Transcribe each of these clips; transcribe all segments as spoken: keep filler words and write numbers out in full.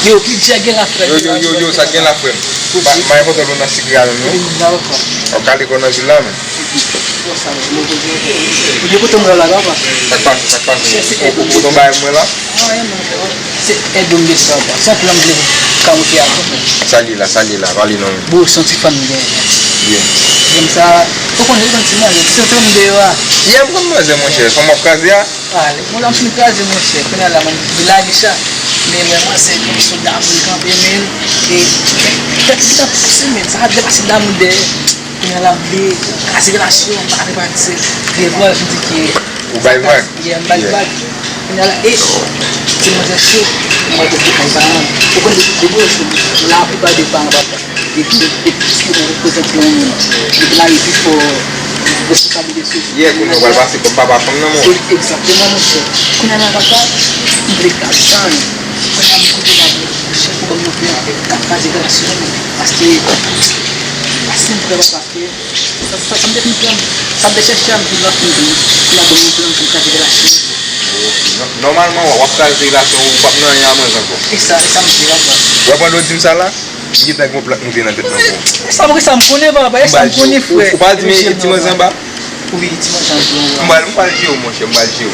Yo, ki djè gen la, frè? Yo, yo, yo, yo, sa gen la, frè m. Ba, m pa gen pòtòl ou nan Sigre a menm, non. Wi, m la, papa. W ap kale kò nan vil la, menm. Bon, sa, mwen poze. Ou gen kote mwen la, papa? Sa k pase, sa k pase? Ou, ou, ou gon bagay mwen la? Ah, non, frè. Se èd ou m bezwen, papa. Se yon plan m vle ka moute a, frè. Sa li la, sa li la, pale non. Bon, se yon ti fan m genyen. Yeah. Gen sa, ou konnen, ou konn ti manje, se yon ti moun deyò a. Yeah, m konn manzè, monchè, fanm w ap kraze a. Ale, mwen la m fin kraze, monchè. Kounye a la, mwen vin lage sa. Men mwen manzè, yon sou damou li kanpe, men. E, tèt li t ap pouse, men. Sa ap depase damou dèyè. Kounye a la, m vle kraze relasyon, m pa vle pati se. Devan, m di ke. Ou bay vag? Yeah, m bay vag. Kounye a la, e, ti manzè cho, mwen te kay paran. Ou konn depi, depi yo cho, laplipa de paran pa. Depi, depi piske mwen reprezante yon moun, depi la epi fò responsablite sou. Yeah, kounye a w pral pase kòm papa fanm nan, mon. E, egzakteman, monchè. Kounye a la, papa, m vle kraze sa, men. Kounye a, m kote la, monchè, pou ban m yon plan, k ap kraze relasyon, men. Paske, paske m prè, papa. Sa, sa, sa m te fin pran, sa m te chèche a, m fin wè, m fin, m fin ban m yon plan pou m kraze relasyon. Nò-, nòmalman, w ap kraze relasyon ou, ou p ap nan anyen a manzè ankò. E sa, e sa m di, papa. W ap pran lòt di m sa la, m gentan gon plan moute nan tèt mwen pou ou. E sa, pou ki sa m konnen, papa, e sa m konnen, frè. Ou pa di, men ti manzè anba? Wi, ti manzè anba. M pral, m pral jere w, monchè, m pral jere w.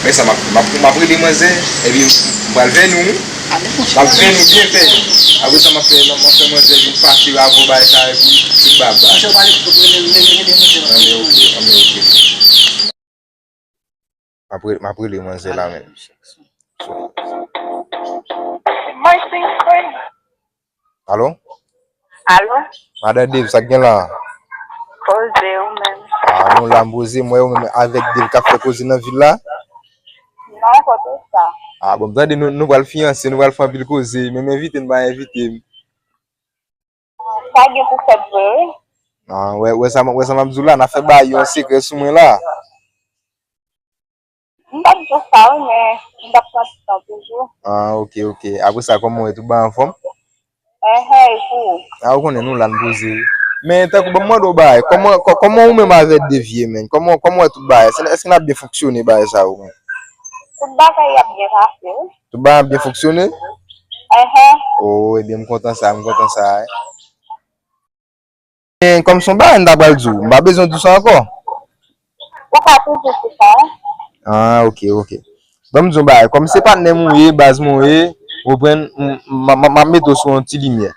Men sa, m ap, m ap, m ap rele manzè, epi m pral vè nou. M ap jwenn ou byen fè. Apre sa, m ap fè, m ap fè manzè vin pase avè w bagay sa epi tout bagay. Anben, oke, anben, oke. M ap re-, m ap rele manzè la menm. Alo? Alo? Madan Dave, sa k gen la? Poze ou menm. Ah, nou la m poze, m wè ou menm avèk Dave k ap fè koze nan vil la. Non, kote sa? Ah, bon, m tande nou, nou pral fiyanse, nou pral fè anpil koze, menm envite n pa envite m. Sa gen pou fèt vre, wi. Ah, wè, wè sa, wè sa m ap di w la, n ap fè bagay yo an sekrè sou mwen la. M p ap di w sa, wi, men m t ap pran ti tan toujou. Ah, oke, oke. Apre sa, kòman w ye, tout bagay anfòm? Enhen, e pou ou? Ah, ou konnen nou la n poze. Men tankou ban m mande w bagay, kòman, kò-, kòman ou menm avè Dave ye, menm? Kòman, kòman w wè tout bagay? Èske, èske n ap byen fonksyone bagay sa yo, menm? Tout bagay ap byen pase, wi. Tout bagay ap byen fonksyone? Enhen. Oh, ebyen, m kontan sa, m kontan sa, wi. Men kòm se yon bagay m ta pral di w, m pa bezwen di w sa ankò. Ou ka toujou di sa, wi. Ah, oke, oke. Ban m di w yon bagay, kòm se patnè m ou ye, baz mwen ou ye, ou konprann, m, m, m, m ap mete w sou yon ti limyè.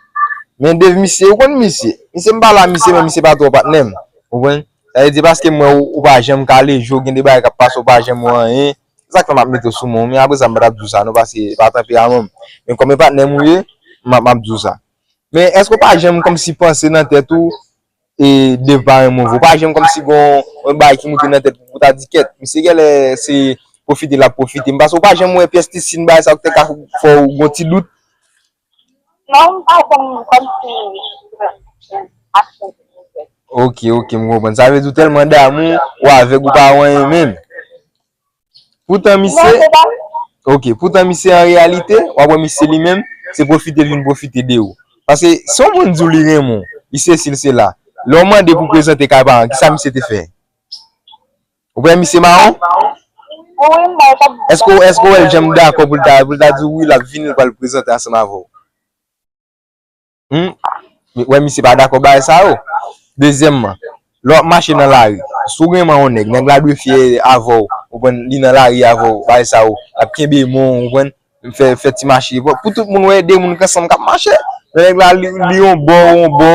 Men Dave, misye, ou konn misye. Misye, m pale a misye, men misye pa twò patnè m. Ou konprann? Sa vle di, paske m wè ou, ou pa janm kale je w, gen de bagay k ap pase, ou pa janm wè anyen. Se sa k fè m ap mete w sou men w. Men apre sa, m pa t ap di w sa, non, paske se pa tanperaman m. Men kòm e patnè m ou ye, m ap, m ap di w sa. Men èske w pa janm kòmsi panse nan tèt ou, e, Dave pa renmen w vre? Ou pa janm kòmsi gon yon bagay ki moute nan tèt ou pou w ta di, kèt, misye genlè se pwofite l ap pwofite m? Paske ou pa janm wè pyès ti siy bagay sa yo ki te ka fè w gon ti dout? Non, m pa janm kòmsi aksyon sou tèt. Oke, oke, m konprann. Sa vle di w tèlman damou, ou avèg, ou pa wè anyen menm. Poutan misye, oke, poutan misye an reyalite, w ap wè misye li menm, se pwofite l vin pwofite de ou. Paske si yon moun di w li renmen w, li sesi, li sela, lè w mande pou prezante kay paran, kisa misye te fè? Ou wè misye mawon? Èske, èske w wè l janm dakò pou l ta, pou l ta di w wi, l ap vini, l pral prezante ansanm avè w? Hmm? Wè misye pa dakò bagay sa yo. Dezyèmman, lè w ap mache nan lari, si w renmen yon nèg, nèg la dwe fyè avè w, ou konprann, li nan lari avè w, bagay sa yo, l ap kenbe men w, ou konprann, fè, fè ti mache. Pou, pou tout moun wè de moun k ansanm k ap mache. Men nèg la, li, li yon bò, yon bò,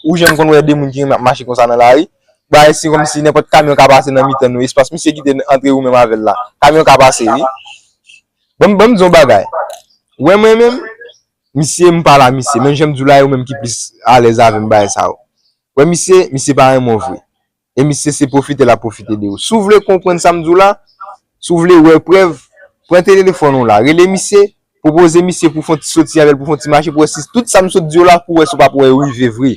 ou janm konn wè de moun ki renmen ap mache konsa nan lari. Bagay se kòmsi nenpòt kamyon ka pase nan mitan nou. Espas misye kite antre ou menm avè l la. Kamyon ka pase, wi. Ban m, ban m di w yon bagay. Wè mwen menm, misye, m pale a misye. Menm jan m di w la, e ou menm ki plis alèz avè m bagay sa yo. Wè misye, misye pa renmen w vre. E misye se pwofite l ap pwofite de ou. Si w vle konprann sa m di w la, si w vle wè prèv, pran telefòn ou la, rele misye, pwopoze misye pou w fè yon ti soti avè l, pou w fè yon ti mache, pou w wè si tout sa m sot di w la, pou w wè si w p ap wè yo rive vre.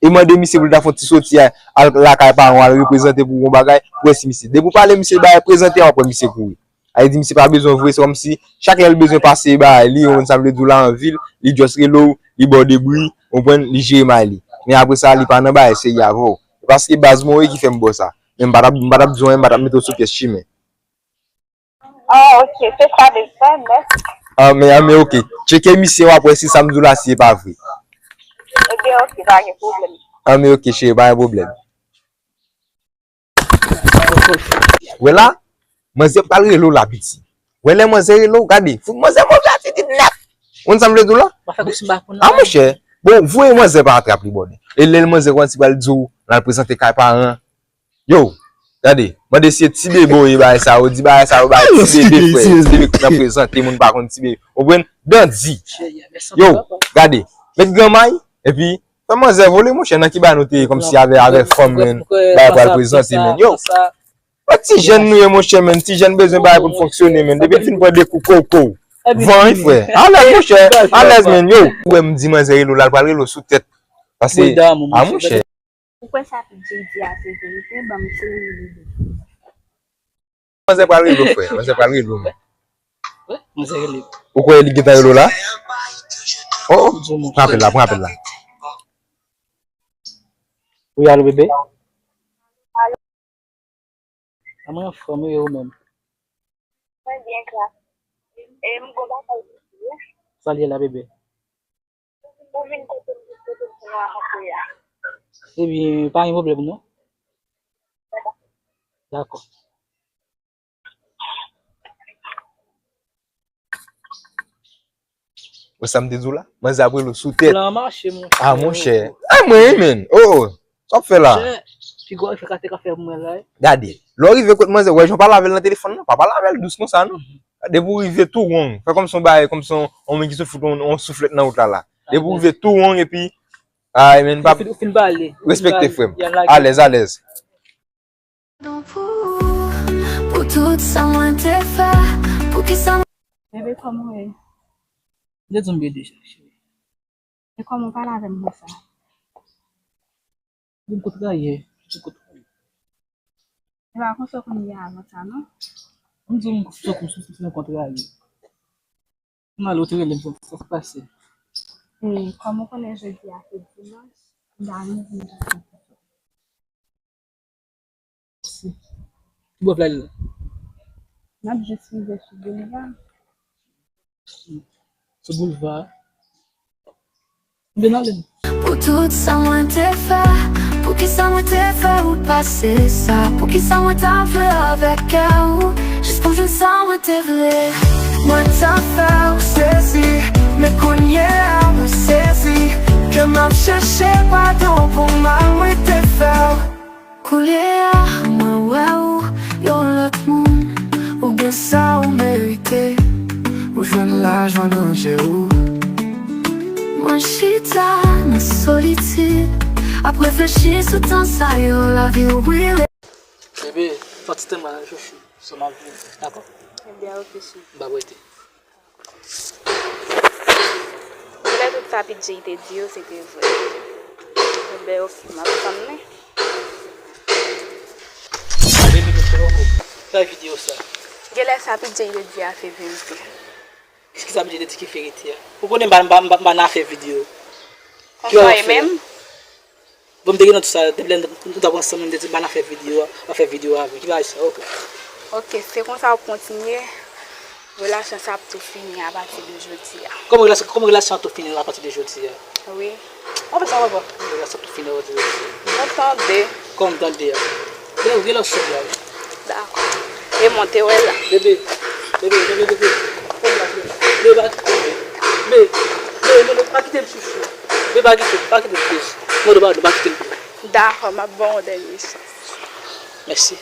E mande misye pou l ta fè yon ti soti a, al lakay paran w, al reprezante pou w yon bagay, pou w wè si misye. Depi w pale misye bagay, prezante a, w ap wè misye kouri. Sa vle di misye pa bezwen w vre, se kòmsi chak lè l bezwen pase bagay li, ou konn sa m vle di w la, anvi l, li just rele w, li ba w debri, ou konprann, li jere may li. Men apre sa, li pa nan bagay serye avè w. Se paske baz mwen w ye ki fè m ba w sa. Men m pa t ap, m pa t ap di w anyen, m pa t ap mete w sou pyès chimen. Ah, oke, se sa bezwen, mèsi. Ah, men, ah, men, ok. Tcheke misye, w ap wè si sa m di w la, si e pa vre. Ebyen, ok, pa gen pwoblèm. Ah, men, ok, cheri, pa gen pwoblèm. Wè la, manzè pral rele w la, piti. Wè lè manzè rele w, gade. Fout manzè move atitid nèt. Ou konn sa m vle di w la? Ah, monchè. Bon, voye manzè pa atrap li, bòdè. E lè manzè kòmanse pral di w, l al prezante kay paran. Yo, gade, mande si e ti bebe w ye bagay sa yo, di bagay sa yo bay ti bebe, frè, ti bebe k nan prezante, moun pa konn ti bebe. Ou konprann? Dandi. Yo, gade, met granmay, epi fè manzè vole, monchè, nan ki bagay nou te ye, kòmsi avè, avè fanm, men, bagay pral prezante, men. Yo, yon ti jèn nou ye, monchè, men, ti jèn bezwen bagay pou l fonksyone, men, depi l fin pran de kou koko, van, wi, frè, alèz, monchè, alèz, men, yo, ou wè m di manzè rele w la, l pral rele w sou tèt, pase, a, monchè. Ou kwè sa P J di a se verite? Ban m seri lide. Manzè pral rele w, frè. Manzè pral rele w, men. Wi, manzè rele. Ou kwè li gentan rele w la? Oh, oh. Pran apèl la, pran apèl la. Wi, alo, bebe? A, mwen anfòm, wi, e ou menm? Mwen byen, Klas. E m gon bagay pou di w. Sa l ye la, bebe? Ou vin kote m, kote m pou nou rankontre a. Ebyen, pa gen pwoblèm, non. Dakò. Wè sa m te di w la? Manzè ap rele w sou tèt. Plan mache, monchè. Ah, monchè. Ah, mwen, wi, men. Oh, oh. Sa w ap fè la? Monchè, pi gwo efè sa te ka fè pou mwen la, wi. Gade, lè w rive kot manzè, wè jan w pale avè l nan telefòn nan, pa pale avè l dous konsa, non. Depi w rive tou wrong, fè kòmsi yon bagay, kòmsi yon, yon moun ki sot fout yon, yon souflèt nan wout la, la. Depi w rive tou wrong, epi, ay, men, pa, ou fin pale, ou fin respekte, pale, frè m. Alèz, alèz. Pou, pou tout sa mwen te fè, poukisa mwen... Bebe, kòman w ye? Ou te di m bebe deja, cheri. E kòman w pale avè m konsa? Di m kontrarye, di kontrarye. E pa konsa w konn ye avan sa, non? M di w m sou kou, sou kou, kontrarye. M ale, ou te rele m, sa k pase? E kòm ou konnen jodi a se dimanch, m ta renmen pou nou soti. Ki bò w vle ale la? N ap jis rive sou boulva. Sou boulva. Vin ale. Pou tout sa mwen te fè, poukisa mwen te fè ou pase sa? Poukisa mwen ta vle avèk kè ou, jis pou jwenn sa mwen te vle? Mwen ta fè ou sezi, men kounye a mwen sezi, ke m ap chèche padon pou mal mwen te fè w. Koulye a, mwen wè ou yon lòt moun, ou gen sa ou merite, ou jwenn lajwa nan je ou. Mwen chita nan solitid, ap reflechi sou tan sa yo, lavi ou brile. Bebe, fè ti tan mwen chouchou, sou m ap vini, dakò? Ebyen, oke, cheri. M ap rete. Vle tout sa P J te di yo, se te vre. Enben, oke, m ap tann li. Fè videyo sa. Genlè sa P J te di a se verite. Kisa P J te di ki verite a? Ou konnen m pa, m pa, m pa, m pa nan afè videyo. Konsa e menm? Bon, m te gen nan tout sa, depi lè nou t ap ansanm, m te di m pa nan afè videyo a, m ap fè videyo avè w. Ki bagay sa, oke. Oke, se konsa w ap kontinye, relasyon sa ap tou fini apati de jodi a. Kòman relasyon, kòman relasyon an tou fini apati de jodi a? Wi. An fèt, sa pa vre. Kòman relasyon an tou fini apati de jodi a? Mwen tande. Kòman tande a? Gen, gen lòt sòt la, wi. Dakò. E monte wè la. Bebe, bebe, bebe, bebe. Kòman la, bebe? Bebe, pa kite m, bebe. Bebe, bebe, bebe, pa kite m, chouchou. Bebe, pa kite m, pa kite m, please. Mwen, pa, pa kite m. Dakò, m ap ba w yon dènye chans. Mèsi.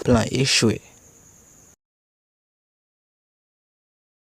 Plan echwe.